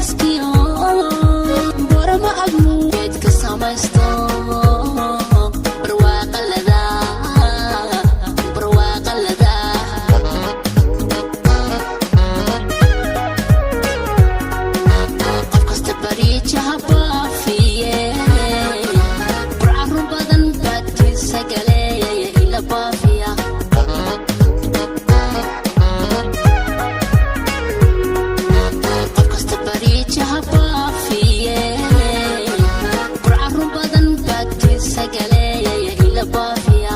Bariskiyo Borama agmugeedka samaysto barwaaqalada, barwaaqalada. Qof kasta bariijaha baafiye, burcarun badan baadkiisa galeeyaya ila baafiya. Qof kasta bariijaha baafiye, burcarun badan baadkiisa galeeyaya ila baafiya.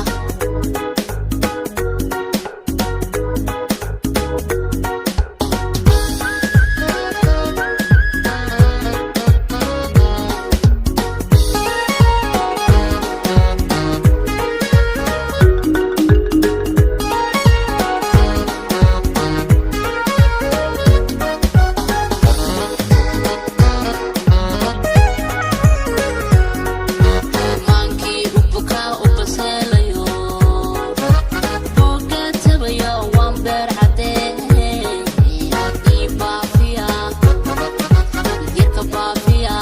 Maankii u bukaa u baseelayo, booga tabayo, waan beer caddee ii baafiya, yarka baafiya.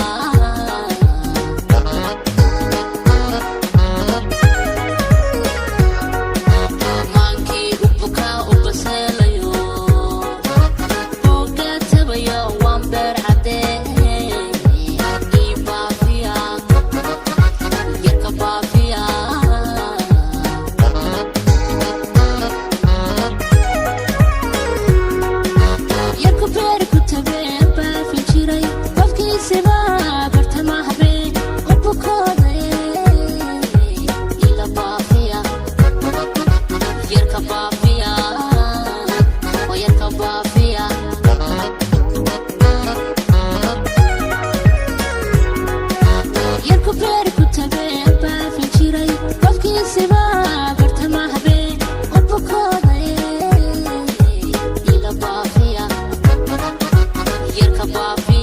Maankii u bukaa u baseelayo, booga tabayo, waan beer caddee ii baafiya, yarka baafiya. Yarku beer ku tabee baafin jiray, qofkiisiba bartama habeen u bukooday ila baafiya, yarka baafiya oo yarka baafiya. Yarku beer ku tabee baafin jiray, qofkiisiba bartama habeen u bukooday ila baafiya, yarka baafiya.